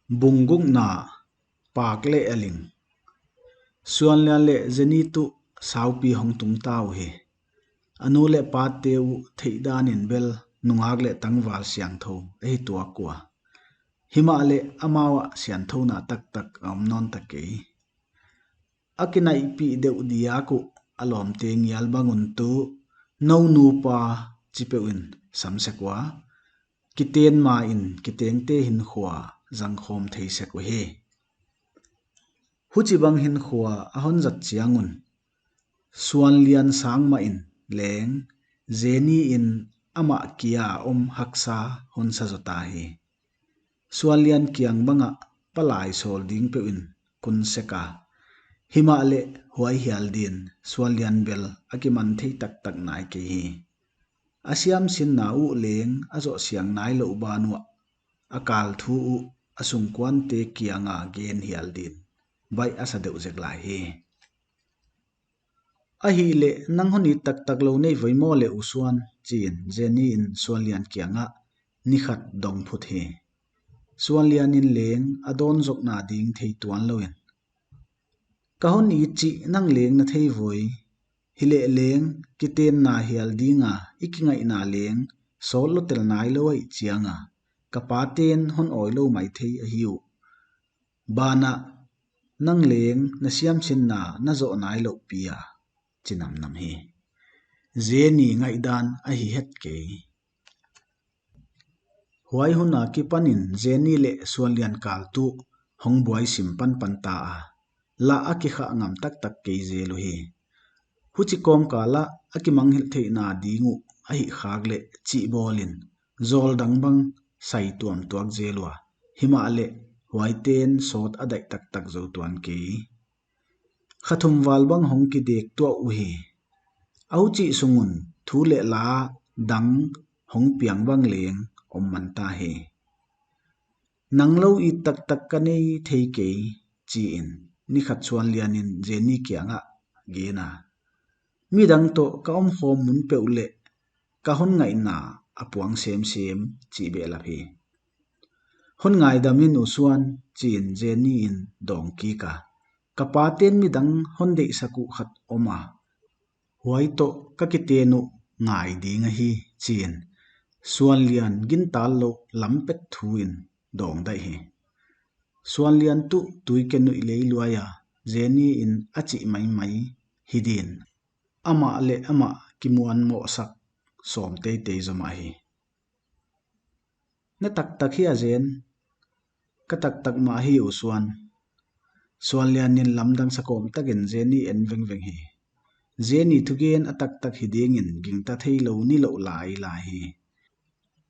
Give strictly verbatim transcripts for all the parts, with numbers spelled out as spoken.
Bung gukna, Pak leh a ling. Suanlian leh Jenny tuh saupi hong tungta uhi. A nu leh pate uh theihdan in bel nungak leh tangval siangthou ahi tuak ua. Himahleh amau ah siangthouna taktak a om nawn ta kei. A kinaihpih deuh diak uh a lawmte ngial bang un tuh, nou nupa chi peuh in sam sek ua, kiten ma in kitengte hinkhua zangkhawm thei sek uhi. Huchibang hinkhua a hon zat chiang un, Suanlian sang mah in leng, Jenny in amah kia om haksa hon sa zota hi. Suanlian kiang bang ah palai sawl ding peuh in kun sek a, himahleh huai hial din Suanlian bel a kiman thei taktak nai kei hi. A siamsinna uh leng a zoh siang nai louh ban uah, a kal thu uh a sungkuante kiang a gen hial din baih a sa deuh zek lai hi. Ahihleh nang hon it taktak lou nei voi maw le U Suan, chi in Jenny in Suanlian kiang ah ni khat dong phut hi. Suanlian in leng a dawn zokna ding thei tuan lou in, ka hon it chih nang leng na thei voi. Hileh leng kitenna hial ding a i kingaihna leng sawt lou tel nai lou ahih chiang a, ka pate'n hon awi lou maithei ahi uh. Banah nang leng na siamsinna na zoh nai louh pi a, chi namnam hi. Jenny ngaihdan ahi het kei. Huai hun a kipan in Jenny leh Suanlian kal tuh hong buai sim panpan ta a, lah a kikhah ngam taktak kei zel uhi. Huchi kawmkal ah a kimangngilh theihna ding uh ahih khak leh chih bawl in, zawl dang bang sai tuam tuak zel ua, himahleh huaite'n sawt a daih taktak zou tuan kei. Kha thum val bang hong kidek tuah uhi. A huchih sung un thu leh la dang hong piang bang leng om man ta hi. Nang lou it taktak ka nei thei kei, chi in ni khat Suanlian in Jenny kiang ah gen a, midang toh ka omkhawm mun peuh leh ka hon ngaihna a puang semsem chih behlap hi. Hon ngaidam in U Suan, chi in Jenny in dawng kik a, ka pate'n midang hon deihsak uh khat om a, huai toh ka kiten uh ngai ding ahi, chi in Suanlian gintal louh lampet thu in dawng daih hi. Suanlian tuh tui ke nuih leiluai a, Jenny in a chih maimai hi din, amah leh amah kimuanmohsak sawm teitei zomah hi. Na taktak hia Jen? Ka taktak mah hi U Suan. Suanlian in lamdang sakawm tak in Jenny en vengveng hi. Jenny thugen a taktak hi ding in gingta theilou nilouh lailai hi.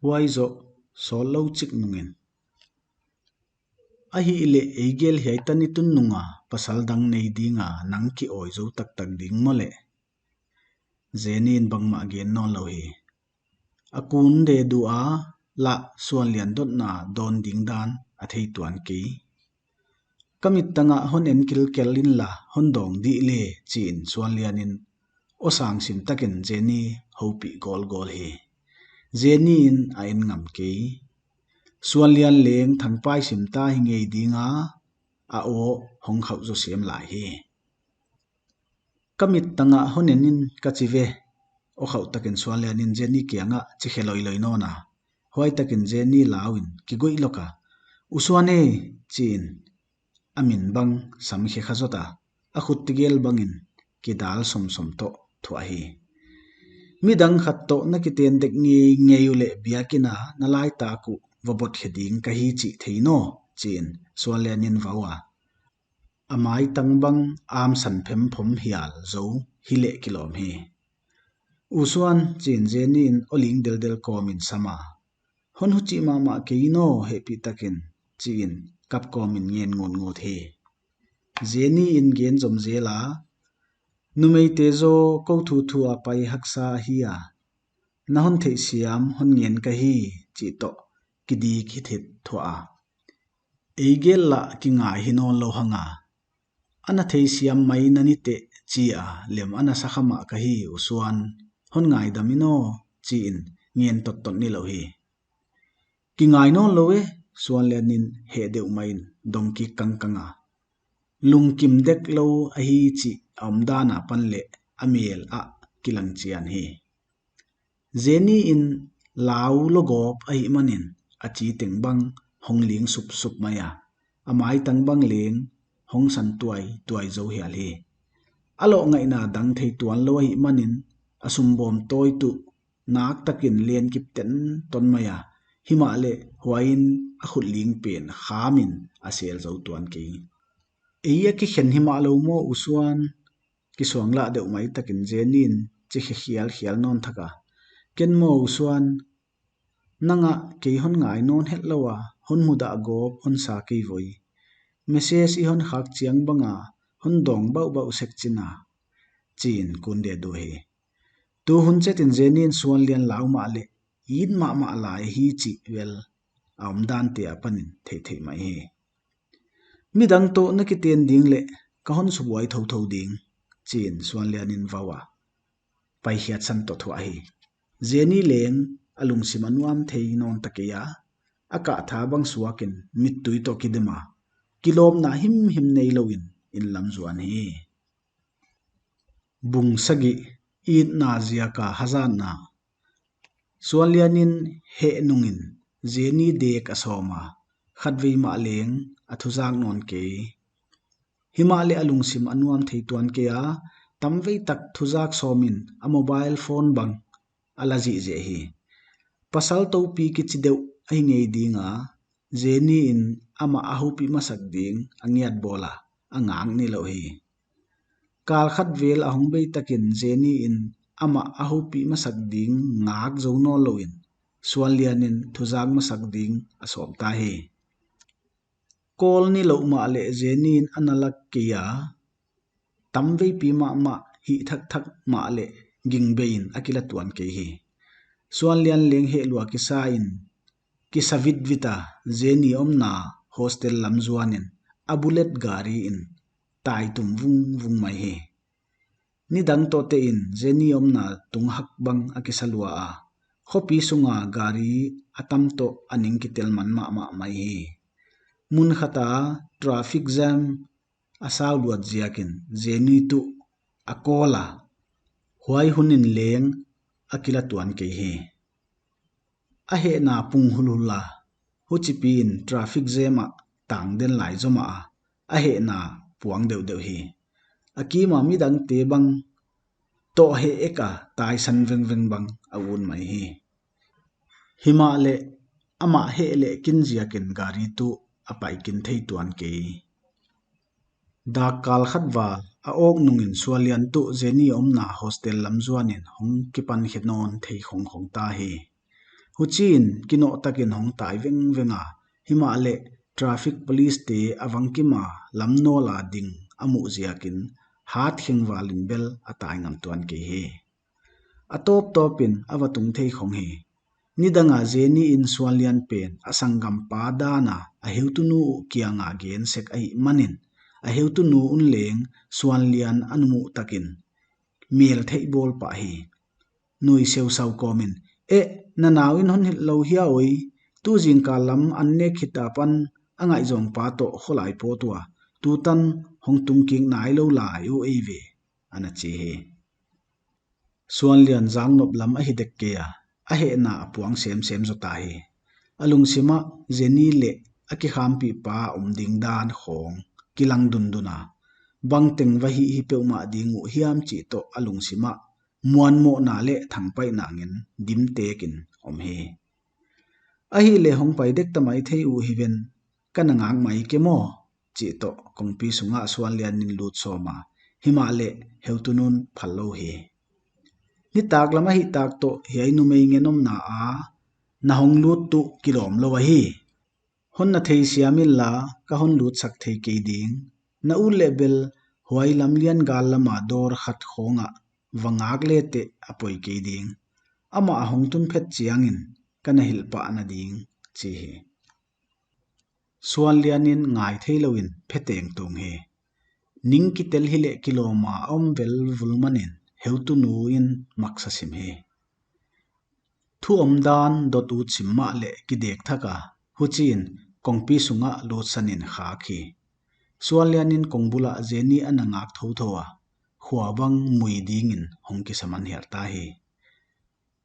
Huai zoh sawt lou chik nung in, ahihleh ei gel hiai tan i tun nung a pasal dang nei ding a nang kiawi zou taktak ding maw leh? Jenny in bangmah gen nawn lou hi. A kun dedu a, lah Suanlian dotna dawn ding dan a thei tuan kei. Ka mittang ah hon en kilkel inla hon dawng dih le, chi in Suanlian in aw sangsim tak in Jenny houpih gawlgawl hi. Jenny in a en ngam kei. Suanlian leng thangpai sim ta hi ngei ding a, a aw hong khauh zaw sem lai hi. Ka mittang ah hon en in ka chi ve, aw khauh tak in Suanlian in Jenny kiang ah chi khe loiloi nawn a. Huai tak in Jenny lau in kiguih lawk a, U Suan e, chi in a min bang sam khe kha zot a, a khut tegel bang in kidal somsom toh thuah hi. Midang khat toh na kiten dek ngeingei uleh biakin a na laitak uh va bot khe ding ka hi chih thei naw, chi in Suanlian in vau a, a maitang bang amsan phemphom hial zou hileh kilawm hi. U Suan, chi in Jenny in aw ling deldel kawm in sam a, hon huchih mahmah kei naw, hehpih tak in, chi in kap kawm in ngen ngutngut hi. Jenny in gen zom zel a, numeite zaw kou thuthu a pai haksa ahi a, na hon theihsiam hon ngen ka hi, chih toh kidik hithit thuah a, ei gel lah kingai hi nawn lou hang a, ana theisiam mai na ni teh chi a lem ana sa kha mah ka hi U Suan, hon ngaidam in aw, chi in ngen tottot nilouh hi. Kingai nawn lou e, Suanlian in heh deuh mai in dong kik kangkang a, lungkim dek lou ahi chih a omdan apan leh a mel ah kilang chian hi. Jenny in lau logawp ahihmanin a chi teng bang hong ling supsup mai a, a maitang bang leng hong san tuaituai zou hial hi. A loh ngaihna dang thei tuan lou ahihmanin a sumbawm tawi tuh nak takin len kip tenton mai a, himahleh huai in a khut ling pen kham in a sel zou tuan kei. Ei a kikhen himahlou maw U Suan? Kisuanglah deuh mai takin Jenny in chi khe khialkhial nawn thak a, ken maw U Suan, nang ah kei hon ngai nawn hetlou a, hon mudah gawp hon sa kei voi. Message i hon khak chiang bang a hon dawng bauhbauh sek chin a, chi in kun deh uh hi. Tu hun chet in Jenny in Suanlian lau mahleh it mahmah lai hi chih vel a omdante apan in theihtheih mai hi. Midang toh na kiten ding leh ka hon subuai thouthou ding, chi in Suanlian in vau a, paikhiat san toh thuah hi. Jenny leng a lungsim a nuam thei nawn ta kei a, a kahtha bang suak in mittui toh kidem a, kilawmna himhim neilou in inn lam zuan hi. Bung sagih. Itna ziak a hazatna. Suanlian in heh nung in Jenny dek a sawm a, khatvei mah leng a thuzak nawn kei. Himahleh a lungsim a nuam thei tuan kei a, tamvei tak thuzak sawm in a mobile phone bang a la zihziah hi. Pasal toupi kichi deuh ahi ngei ding a, Jenny in amah a houpih masak ding a ngiat bawl a, a ngak nilouh hi. Kal khat vel a hong bei takin Jenny in amah a houpih masak ding ngak zou nawnlou in Suanlian in thuzak masak ding a sawm ta hi. Call nilouh mahleh Jenny in ana la kei a, tamveipi mahmah hih thakthak mahleh gingbei in a kila tuan kei hi. Suanlian leng heh lua kisa in, kisa vitvit a, Jenny omna hostel lam zuan in a Bullet gari in taitum vungvung mai hi. Nidang toh tein Jenny omna tung hak bang a kisa lua a, khopi sunga gari a tam toh a ning kitel man mahmah mai hi. Mun khat a traffic jam a sau luat ziakin Jenny tuh a kawl a, huai hun in leng a kila tuan kei hi. A hehna pung hulhul a, huchipi in traffic jam ah tang den lai zomah a, a hehna puang deuhdeuh hi. A kim a midangte bang toh heh ek a taisan vengveng bang a ut mai hi. Himahleh amah heh leh kin ziakin gari tuh a paikin thei tuan kei. Dakkal khat val a awk nungin Suanlian tuh Jenny omna hostel lam zuan in hong kipan khe nawn thei khongkhong ta hi. Huchiin kinoh takin hong tai vengveng a, himahleh traffic police te a vangkim a lam nawl a ding a muh ziakin hat kheng val in bel a tai ngam tuan kei hi. A tawptawp in a va tung thei khong hi. Nidang a Jenny in Suanlian pen a sanggampa dan a a heutunu uh kiang a gen sek ahihmanin, a heutunu un leng Suanlian a muh takin mel theih bawl pah hi. Nui seusau kawm in, "Eh, na nau in hon hilh lou hia oi? Tu zingkal lam an nek khit apan a ngaihzawngpa toh kholai pawt ua, tutan hong tung kik nailou lai uh eive," ana chi hi. Suanlian zangnop lam ahi dek kei a, a hehna a puang semsem zaw ta hi. A lungsim ah Jenny leh a kikhampihpa om ding dan khawng kilang dundun a, bangteng va hih hi peuhmah ding uh hiam chih toh a lungsim ah muanmohna leh thangpaihna ngen dimtekin om hi. Ahihleh hong pai dek ta mai thei uh hiven, ka na ngak mai ke maw, chih toh kongpi sungah Suanlian in lut sawm a, himahleh heutunun phal lou hi. Nitaklam ahih tak toh hiai numei ngen omna a na hong lut tuh kilawm lou ahi. Hon na theisiam inla ka hon lutsak thei kei ding. Na ut leh bel huai lamlian gal lam a dawr khat khawng ah va ngak leteh a poi kei ding. Amah a hong tun phet chiangin ka na hilh pah na ding, chi hi. Suanlian in ngai theilou in pheteng tung hi. Ning kitel hileh kilawm a om velvul manin heutunu in maksa sim hi. Thu omdan dot ut sim mahleh kidek thak a, huchiin kongpi sungah lutsan in khak hi. Suanlian in kong bul ah Jenny ana ngak thouthou a, khua bang mui ding in hong kisa manhial ta hi.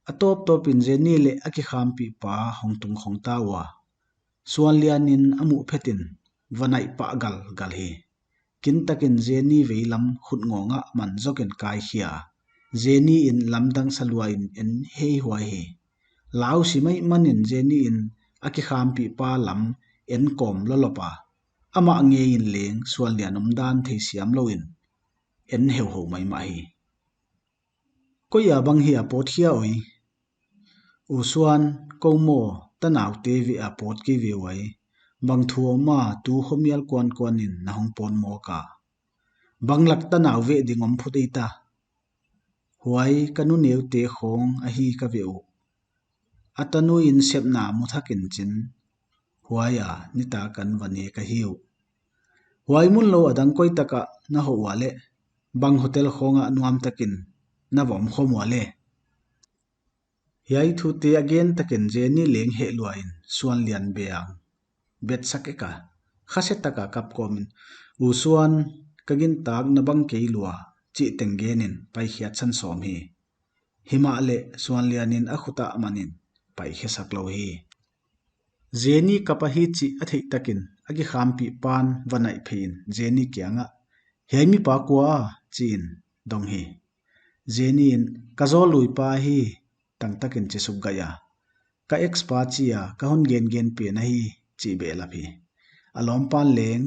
A tawptawp in Jenny leh a kikhampihpa hong tungkhong ta ua, Suanlian in a muh phet in va naih pah galgal hi. Kintak in Jenny veilam khut ngawng ah man zok in kaikhia a, Jenny in lamdang sa lua in en heihuai hi. Lau si maimah in Jenny in a kikhampihpa lam en kawm lawlawp a, amah ngei in leng Suanlian omdan theisiam lou in en heuhou maimah hi. Koi a bang hia a pawt khia ui? U Suan, kou maw, tanaute veh a pawt kei ve uai. Bang thu om a, tu khomial kuankuan in na hong pawt mawk a? Bang lak tanau veh ding om phut ei ta? Huai ka nuneute khawng ahi ka veh uh. A tanu in sepna mu thak in chin, huai a nitak an va nek ahi uh. Huai mun lou a dang koi tak ah na hoh ua leh? Bang hotel khawng ah nuamtak in na va omkhawm ua leh? Hiai thute a gen tak in Jenny leng heh lua in Suanlian beng betsak ek a, khase tak a kap kawm in, U Suan, ka gintak na bang kei lua, chih teng gen in paikhiatsan sawm hi. Himahleh Suanlian in a khut ah man in paikhe sak lou hi. Jenny kap ahi chih a theih tak in a kikhampihpa'n va naih phei in Jenny kiang ah, Hiai mipa kua a? chi in dong hi. Jenny in, Ka zawluipa hi, tangtak in chi suk gaih a. Ka ex pa chi a ka hon gengen pen ahi, chih behlap hi. A lawmpa'n leng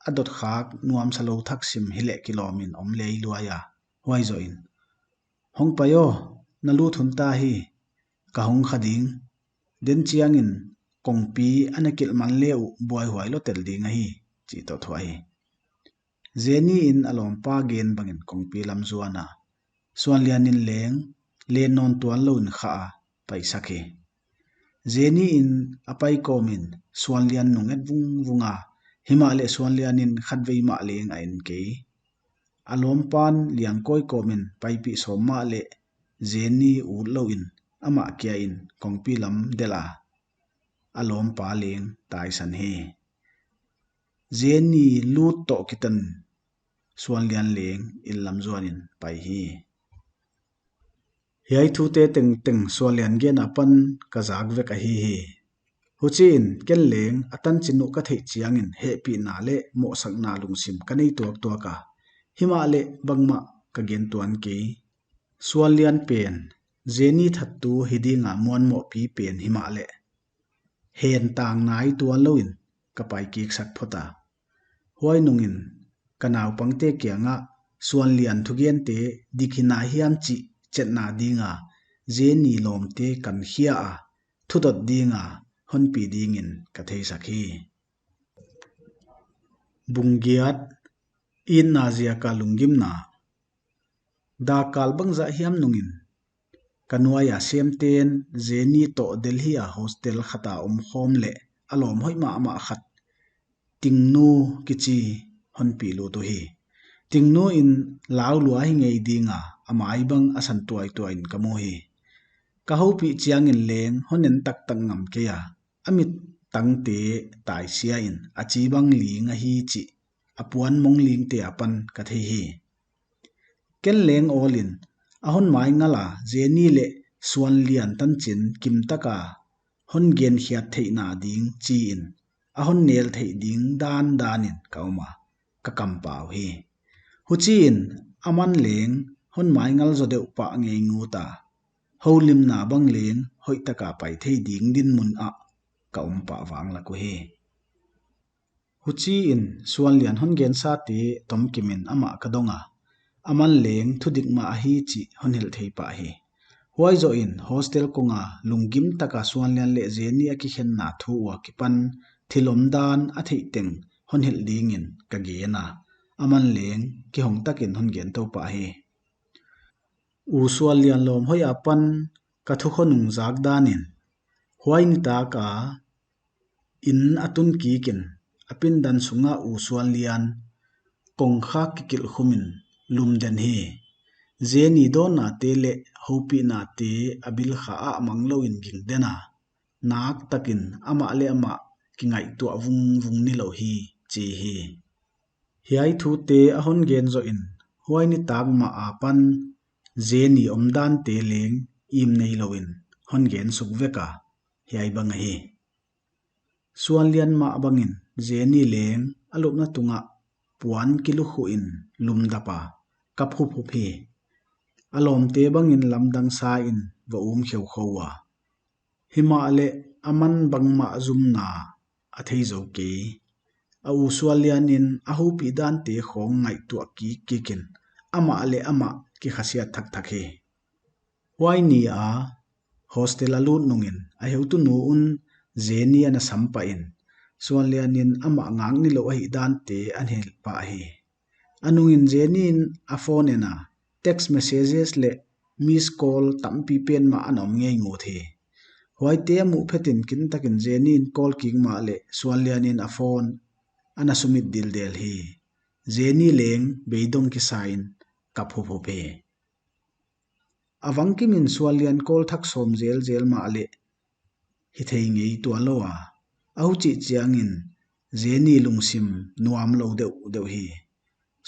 a dot khak nuamsa lou thak sim hileh kilawm in om leiluai a, huai zoh in, Hong pai aw, na lut hun ta hi, ka hong kha ding. Den chiang in kongpi ana kilh man le uh buaihuai lou tel ding ahi, chih toh thuah hi. Jenny in a lawmpa gen bang in kongpi lam zuan a, Suanlian in leng len nawn tuan lou in khah a, paisak hi. Jenny in a pai kawm in Suanlian nung et vungvung a, himahleh Suanlian in khatvei mah leng a en kei. A lawmpa'n liangkawi kawm in paipih sawm mahleh Jenny ut lou in amah kia in kongpi lam delh a, a lawmpa leng taisan hi. Jenny lut toh kiton Suanlian leng inn lam zuan in pai hi. Hiai thute tengteng Suanlian gen apan ka zak vek ahi hi. Huchiin ken leng a tanchin uh ka theih chiang in hehpihna leh mohsakna lungsim ka nei tuaktuak a, himahleh bangmah ka gen tuan kei. Suanlian pen Jenny thattu hi ding a muanmoh pi pen himahleh, hentang nai tuan lou in ka paikik sak phot a. Huai nung in ka naupangte kiang ah Suanlian thugente dik hi nai hiam chih chetna ding a, Jenny lawmte kan khia a, thudot ding a hon pi ding in ka theisak hi. Bung giat, Itna ziak a lunggimna. Dakkal bangzah hiam nung in ka nuai a semte'n Jenny toh Delhi a hostel khat a omkhawm leh a lawm hoih mahmah khat, Tingnu kichi, hon pih lut uhi. Tingnu in lau lua hi ngei ding a, a mai bang a san tuaituai in ka mu hi. Ka houpih chiang in leng hon en taktak ngam kei a, a mittangte taisia in a chi bang ling ahi chih a puan mong lingte apan ka thei hi. Ken leng awl in a hon maingal a, Jenny leh Suanlian tanchin kimtak a hon genkhiat theihna ding chi in a hon nel theih ding dandan in ka om a, ka kampau hi. Huchiin aman leng hon maingal zaw deuh pah ngei ngut a, houlimna bang leng hoihtak a pai thei ding dinmun ah ka om pah vanglak uhi. Huchiin Suanlian hon gensate tomkim in amah ka dong a, aman leng thudik mah ahi chih hon hilh thei pah hi. Huai zoh in hostel kong a lunggim tak a Suanlian leh Jenny a kikhenna thu ua kipan thil omdan a theih teng hon hilh ding in ka gen a, aman leng kihong tak in hon gen tou pah hi. U Suanlian lawm hoih apan ka thukhonung zak dan in, huai nitak a inn a tun kik in a pindan sung ah U Suanlian kongkhak kikilh khum in lum den hi. Jenny dawnnate leh houpihnate a bil kha ah mang lou in ging den a, naktak in amah leh amah kingaihtuah vungvung nilouh hi, chi hi. Hiai thute a hon gen zoh in, huai nitak mah apan Jenny omdante leng im neilou in hon gen suk vek a, hiai bang ahi. Suanlian mah bangin Jenny leng a lupna tungah puan kilukhuh in lumdap a, kap huphup hi. A lawmte bangin lamdang sa in va um kheukhou ua. Himahleh aman bangmah zumna a thei zou kei. A u Suanlian in a houpih dante khawng ngaihtuah kikkik in, amah leh amah kikhasiat thakthak hi. Huai ni a hostel a lut nungin a heutunu un Jenny ana sam pah in, Suanlian in amah ngak nilouh ahih dante ana hilh pah hi. A nungin Jenny in a phone en a, text messages leh missed call tampi pen mah ana om ngei ngut hi. Huaite a muh phet in kintakin Jenny in call kik mahleh Suanlian in a phone ana sumit dildel hi. Jenny leng beidong kisa in kap huphup hi. A vangkim in Suanlian call thak sawm zelzel mahleh hithei ngei tuanlou a, a huchih chiangin Jenny lungsim nuamlou deuhdeuh hi.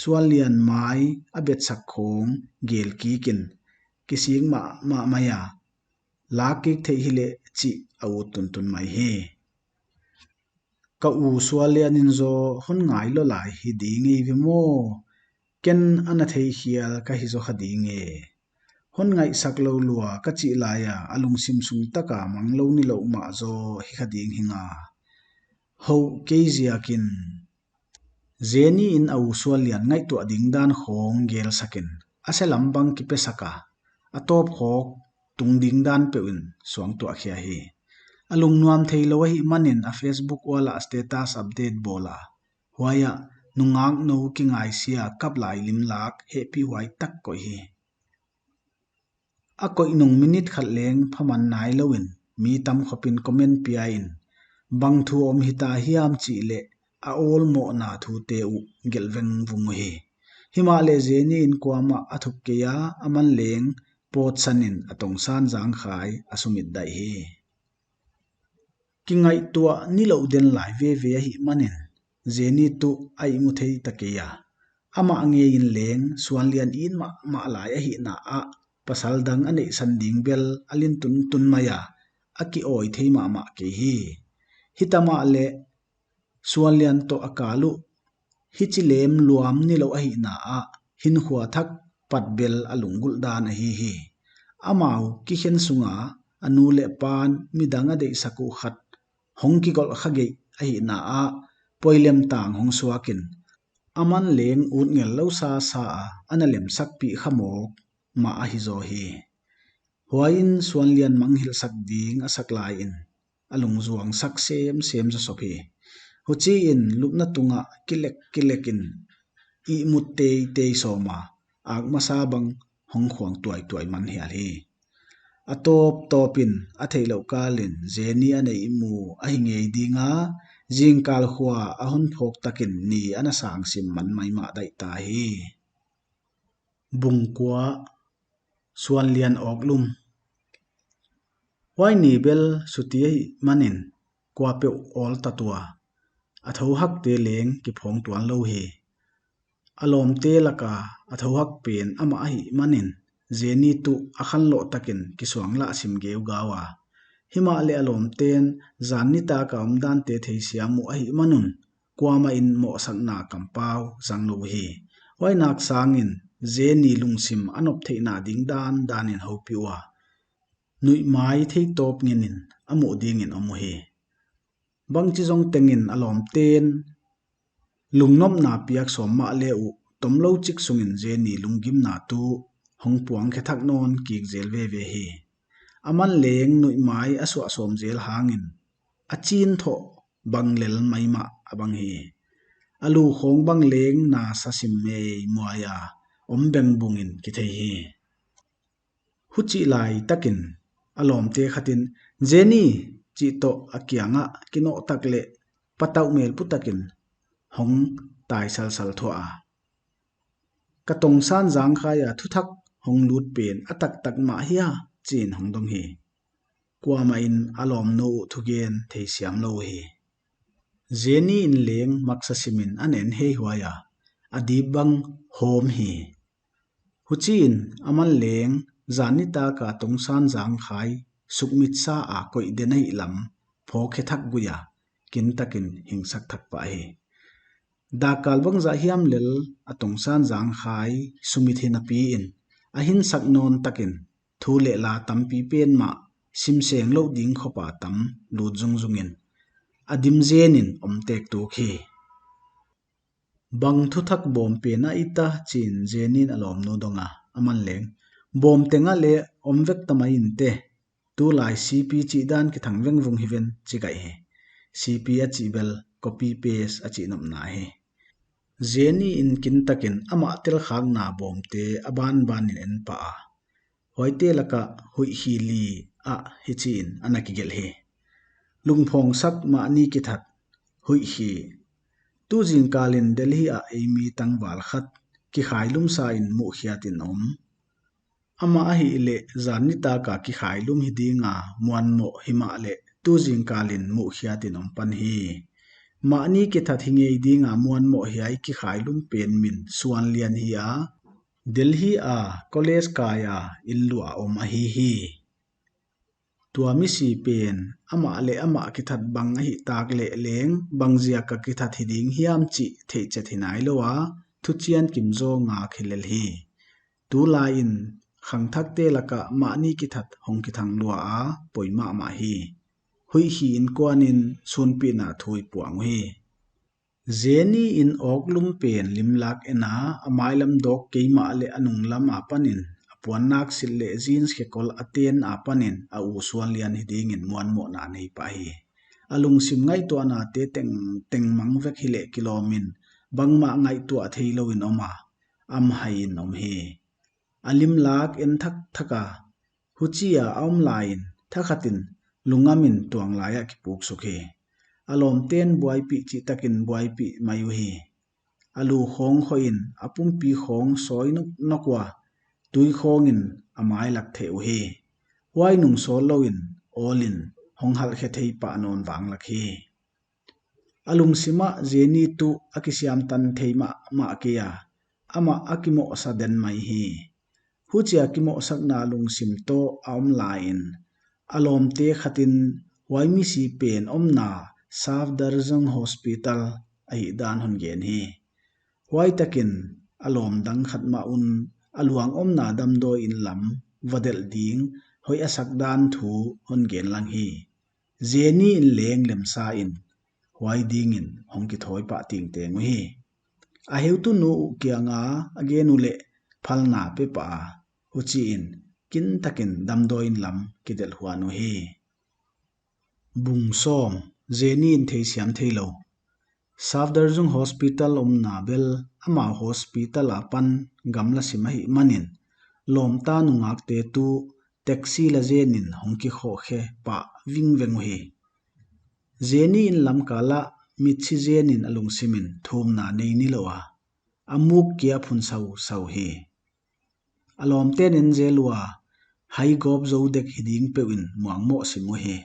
Suanlian mai a betsak khawng gel kik in, kisik mahmah mai a, lak kik theih hileh chih a ut tuntun mai hi. Ka u Suanlian in zaw hon ngai lou lai hi ding eive maw? Ken ana theikhial ka hi zaw kha ding e. Hon ngaihsak lou lua ka chih lai a, a lungsim sung tak a manglou nilouh mah zaw hi kha ding hi nga. Hou kei ziakin. Jenny in a u Suanlian ngaihtuah ding dan khawng gelsak in, a selam bang kipesak a, a tawp khawk tung ding dan peuh in suangtuah khia hi. A lungnuam theilou ahih manin a Facebook wall ah status update bawl a, huai ah nungak nou kingaisia kap lai lim lak hehpihhuai tak koih hi. A koih nung minute khat leng phaman nailou in mi tam khop in comment pia in, bang thu om hita hiam chih leh a awlmohna thute uh gelh vengvung uhi. Himahleh Jenny in kuamah a thup kei a, aman leng pawtsan in a tongsan zangkhai a sumit daih hi. Kingaihtuah nilouh den lai veve ahih manin Jenny tuh a ihmu thei ta kei a, amah ngei in leng Suanlian it mahmah lai ahihna ah pasal dang a neihsan ding bel a lin tuntun mai a, a kiawi thei mahmah kei hi. Hita mahleh Suanlian toh a kal uh hichi lem luam nilouh ahihna ah hinkhua thak pat bel a lunggulh dan ahi hi. Amau kikhen sunga a nu leh pan midang a deihsak uh khat hong kigolh kha geih ahihna ah poilem tang hong suak in, aman leng utngel lou sasa a ana lemsakpih kha mawk mah ahi zaw hi. Huai in Suanlian mangngilhsak ding a sak lai in a lungzuang sak semsem zaw sop hi. Huchiin lupna tungah kilek kilek in ihmut teitei sawm a, ak masa bang hong khuang tuaituai man hial hi. A tawptawp in a theihlouh kal in Jenny ana ihmu ahi ngei ding a, zingkal khua a hon phawk tak in ni ana sangsim man maimah daih ta hi. Bung kua, Suanlian awklum. Huai ni bel suti ahih manin kuapeuh awl ta tua, a thouhakte leng kiphawng tuanlou hi. A lawmte laka a thouhak pen amah ahih manin Jenny tuh a khanloh takin kisuanglah sim geugau a. Himahleh a lawmten zan nitak a omdante theisiam uh ahih man un kuamah in mohsakna kampau zanglou hi. Huai nak sangin Jenny lungsim a nop theihna ding dandan in houpih ua, nuihmai theitawp ngen in a muh dingin om uhi. Bangchi zong tengin a lawmten lungnopna piak sawm mahle uh tomlou chik sungin Jenny lunggimna tuh hong puangkhe thak nawn kik zel veve hi. Aman leng nuihmai a suah sawm zel hangin a chin thoh bang lel maimah a bang hi. A lu khawng bang leng na sa sim meimuai a om bengbung in kithei hi. Huchih laitakin a lawmte khatin, "Jenny!" chih toh a kiangah kinoh tak leh patauh melpu takin hong tai salsal thuah a, "Ka tongsan zangkhai a thuthak hong lut pen a taktak mah hia?" chiin hong dong hi. Kuamah in a lawmnu uh thugen theisiam lou hi. Jenny in leng maksa simin ana en hei huai a, a dip bang hawm hi. Huchiin aman leng zan nitak a Tongsan Zangkhai sukmitsa a koih den ahih lam phawkkhe thak gui a, kintakin hingsak thak pah hi. Dakkal bangzah hiam lel a Tongsan Zangkhai sumit hi napiin, a hinsak nawn takin thu leh la tampi pen mah sim seng louh ding khop a tam lut zungzungin, a dim zenin om tek tuk hi. Bang thuthak bawm pen a i ta, chiin Jenny in a lawmnu dong a, aman leng, bawm teng ah leh om vek ta mai inte, tulai C P chih dan kithang vengvung hi ven, chi gaih hi. C P a chih bel copy paste a chih nopna hi. Jenny in kintakin amah telkhakna bawmte a banbanin en pah a, huaite laka Huihkhi li ah hichiin ana kigelh hi. Lungphawngsak mahni kithat, Huihkhi. Tu zingkalin Delhi ah ei mi tangval khat kikhailum sa in muhkhiatin om. Amah ahihleh zan nitak a kikhailum hi dinga muanmoh himahleh tu zingkalin muhkhiatin om pan hi. Mahni kithat hi ngei dinga muanmoh hiai kikhailum pen min Suanlian hi a, Delhi a college kai a inn luah om ahi hi. Tua misi pen amah leh amah kithat bang ahih tak leh leng bangziak a kithat hi ding hiam chih theihchet hi nailou a, thuchian kim zaw ngak hi lel hi. Tulai in khangthakte laka mahni kithat hong kithang lua a, poi mahmah hi. Huihkhi innkuanin sunpihna thu i puang uhi. Jenny in awklum pen limlak en a, a mailam dawk kei mahleh a nunglam apanin a puannak silh leh jeans khekol a ten apanin a u Suanlian hi dingin muanmohna nei pah hi. A lungsim ngaihtuahnate tengteng mang vek hileh kilawmin, bangmah ngaihtuah theilouin om a, amhaiin om hi. A limlak en thakthak a, huchia a om laiin thakhatin lungamin tuanglai ah kipuksuk hi. A lawmten buaipih chihtakin buaipih mai uhi. A lu khawng khohin a pumpi khawng sawi noknok ua, tui khawngin a mai lak theh uhi. Huai nung sawtlouin awlin hong halhkhe thei pah nawn vanglak hi. A lungsim ah Jenny tuh a kisiamtan thei mahmah kei a, amah a kimohsa den mai hi. Huchia kimohsakna lungsim toh a om laiin, a lawmte khatin huai misi pen omna Safdarjung Hospital ahihdan hon gen hi. Huaitakin a lawm dang khat mah un a luang omna damdawi inn lam vadelh ding hoih a sakdan thu hon gen lang hi. Jenny in leng lemsa in huai dingin hong kithawi pah tengteng uhi. A heutunu uh kianga a gen uleh phalna pe pah a, huchiin kintakin damdawi inn lam kidelh huan uhi. Bung sawm, Jenny in theisiam theilou. Safdarjung Hospital omna bel amau hospital apan gamla sim ahihmanin, lawmta nungakte tuh taxi la zenin hong kikhohkhe pah vingveng uhi. Jenny in lamkalah mitsi zenin a lungsimin thumna nei nilou a, a muk kia phun sausau hi. A lawmten en zel ua, hai gawp zou dek hi ding peuhin muangmoh sim uhi.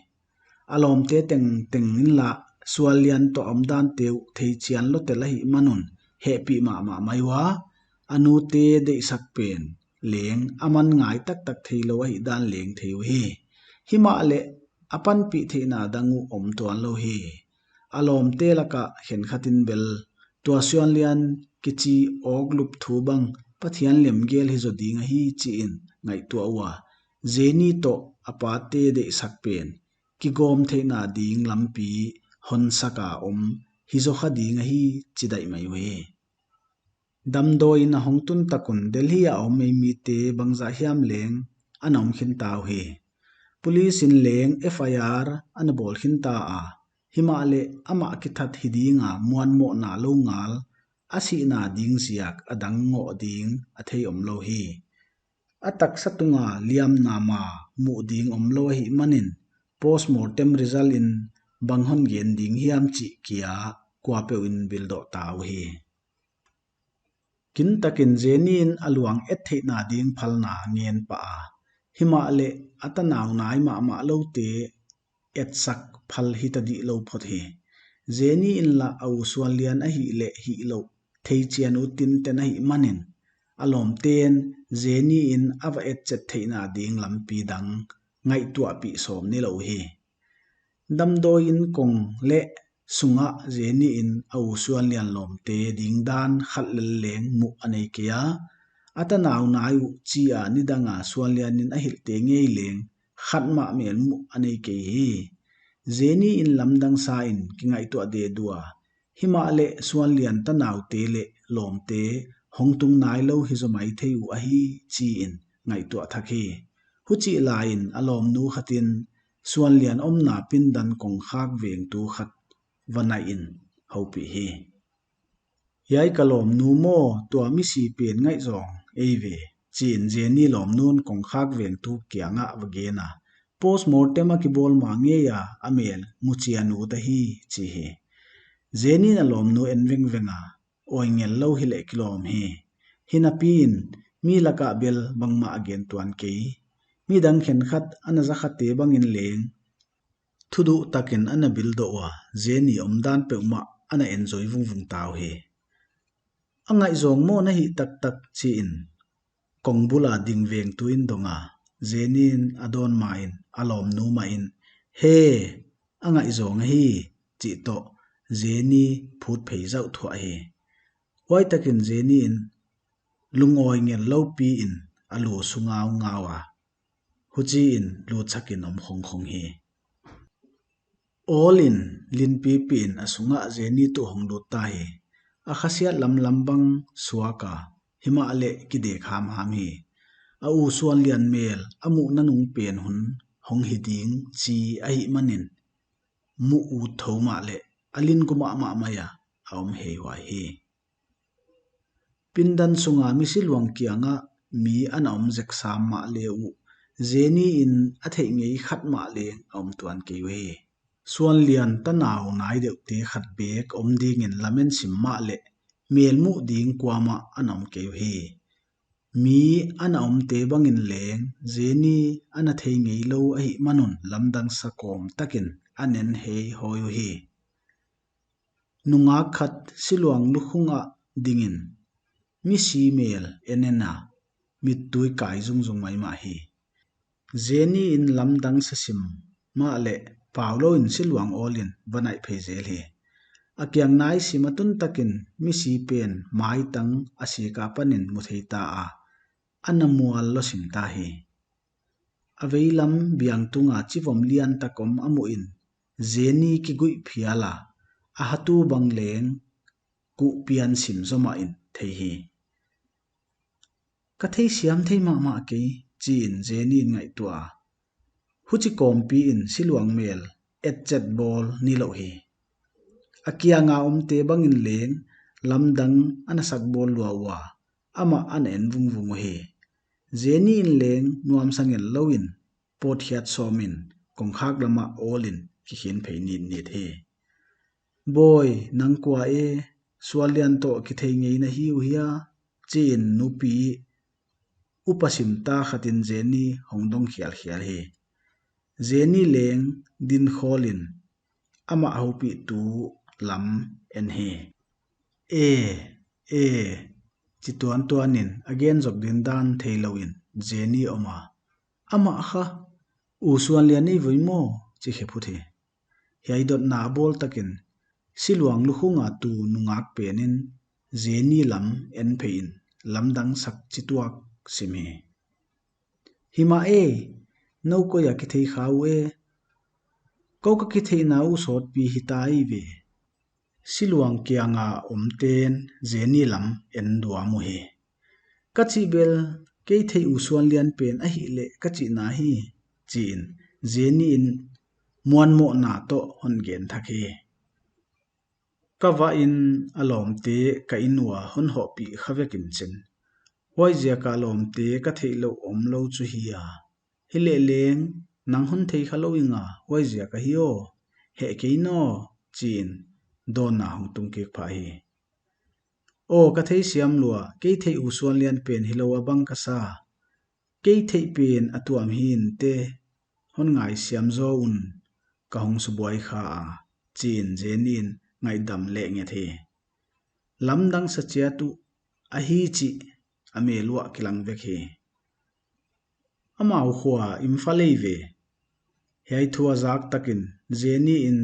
A lawmte tengteng in lah Suanlian toh a omdante uh theichian lotel ahihman un hehpih mahmah mai ua, a nute deihsak pen leng aman ngai taktak theilou ahihdan leng thei uhi. Himahleh a panpih theihna dang uh om tuanlou hi. A lawmte laka khenkhatin bel tua Suanlian kichi awklup thu bang Pathian lemgel hizaw ding ahi chiin ngaihtuah ua, Jenny toh a pate deihsak pen kigawm theihna ding lampi honsak a om hizaw kha ding ahi chi daih mai uhi. Damdawiin a hong tun tak un Delhi a om ei mite bangzah hiam leng ana om khinta uhi. Police in leng FIR ana bawl khinta a, himahleh amah kithat hi dinga muanmohna lou ngal, a sihna ding ziak a dang ngoh ding a thei omlou hi. A taksa tunga liamna ma muh ding omlou ahihmanin, post mortem result in bang hon gen ding hiam chih kia kuapeuhin bildoh ta uhi. Kintakin Jenny in a luang et theihna ding phalna ngen pah a, himahleh a tanau nai mahmah loute etsak phal hita dihlou phot hi. Zeni in lah a u Suanlian ahihleh hihlouh theichian ut tinten ahihmanin, a lawmten Zeni in a va etchet theihna ding lampi dang ngaihtuahpih sawm nilouh hi. Damdawi in kong leh sungah Zeni in a u Suanlian lawmte dingdan khat lel leng muh a nei kei a, a tanau nai uh chi a nidang a Suanlian in a hilhte ngei leng khat mah mel muh a nei kei hi. Zeni in lamdang sa in kingaihtuah deh dua, himahleh Suanlian tanaute leh lawmte hong tung nailou hi zaw maithei uh ahi chi in ngaihtuah thak hi. Huchih lai in a lawmnu khat in Suanlian omna pindan kongkhak vengtu khat va naih in houpih hi. Hiai ka lawmnu maw, tua misi pen ngaihzawng ei ve, chi in Zeni lawmnu'n kongkhak vengtu kiangah va gen a, post mortem a kibawl ma ngei a a mel muchian ut ahi chi hi. Zeni in a lawmnu en vengveng a, awi ngel lou hileh kilawm hi. Hinapi in mi lakah bel bangmah a gen tuan kei. Midang khenkhat ana zakhate bangin leng thuduh takin ana bildoh ua, Zeni omdan peuhmah ana enjoy vungvung ta uhi. A ngaihzawng maw na hih taktak chi in kong bul a ding vengtu in dong a, Zeni in a dawn ma in a lawmnu mah in, he, a ngaihzawng ahi, chih toh Zeni phut phei zauh thuah hi. Huai takin Zeni in lungawi ngel lou pi in a lu su ngaungau a, huchi in lutsak in om khongkhong hi. Awl in lin pipi in a sungah Zeni tuh hong lut ta hi. A khasiat lamlam bang suak a, himahleh kidek hamham hi. A u Suanlian mel a muh nanung pen hun hong hi ding chi ahihmanin, muh ut thou mahleh a lin gu mahmah mai a, a om heihuai hi. Pindan sunga misi luang kiangah mi ana om zek sam mahle uh, Zeni in a theih ngei khat mah leng a om tuan kei uhi. Suanlian tanau nai deuhte khat bek om dingin lamen sim mahleh mel muh ding kuamah ana om kei uhi. Mi ana omte bangin leng Zeni ana thei ngeilou ahihman un lamdang sa kawm takin a nen heihawi uhi. Nungak khat siluang lukhung ah dingin misi mel en en a, mittui kai zungzung maimah hi. Zeni in lamdang sa sim mahleh paulou in siluang awl in va naih phei zel hi. A kiang nai sim a tun takin misi pen maitang a sik apan in mu thei ta a, ana mual lou sim ta hi. A veilam biang tunga chivom lian tak om a muh in Zeni kiguih phial a, a hatu bang leng kuh pian sim zomah in thei hi. Ka theisiam thei mahmah kei, chi in Zeni in ngaihtuah a, huchi kawmpi in siluang mel etchet bawl nilouh hi. A kianga omte bangin leng lamdang ana sak bawl lua ua, amah ana en vungvung uhi. Zeni in leng nuamsa ngel lou in pawtkhiat sawm in kongkhak lamah awl in kikhin phei nitnit hi. Bawi, nang kua e, Suanlian toh kithei ngei na hi uhia, chi in nupi upa sim ta khat in Zeni hong dong khialkhial hi. Zeni leng din khawl in amah houpihtu lam en hi. E, e, chi tuantuan in a gen zok dingdan theilou in Zeni om a, amah kha, U Suanlian ei voi maw, chi khe phut hi. Hiai dotna a bawl takin siluang lukhunga tu nungak pen in Zeni lam en phei in lamdang sak chituak sim hi. Hi mah e, nou koi a kithei kha uh e? Kou ka kitheihna uh sawtpi hita ei ve. Siluang kianga omten Zeni lam en duam uhi. Ka chih bel, kei theih U Suanlian pen ahihleh ka chihna hi, chi in Zeni in muanmohna toh hon gen thak hi. Ka vah in a lawmte ka inn ua hon hohpih kha vek in chin. Huaiziak a lawmte ka theihlouh omlou chu hi a. Hileh leng, nang hon thei khalou ing a, huaiziak ahi aw, heh kei naw, chi in dawnna hong tung kik pah hi. Aw, ka theisiam lua, kei theih U Suanlian pen hilou a bang ka sa. Kei theih pen a tuam hi inte, hon ngaisiam zaw un, ka hong subuai kha a, chiin Jenny in ngaihdam leh nget hi. Lamdang sa chiat uh ahi chih a mel uah kilang vek hi. Amau khua Imphal ei ve. Hiai thu a zak takin Jenny in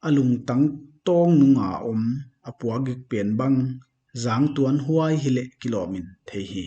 a lungtang tawng nunga om a puakgik pen bang zangtuan huai hileh kilawm in thei hi.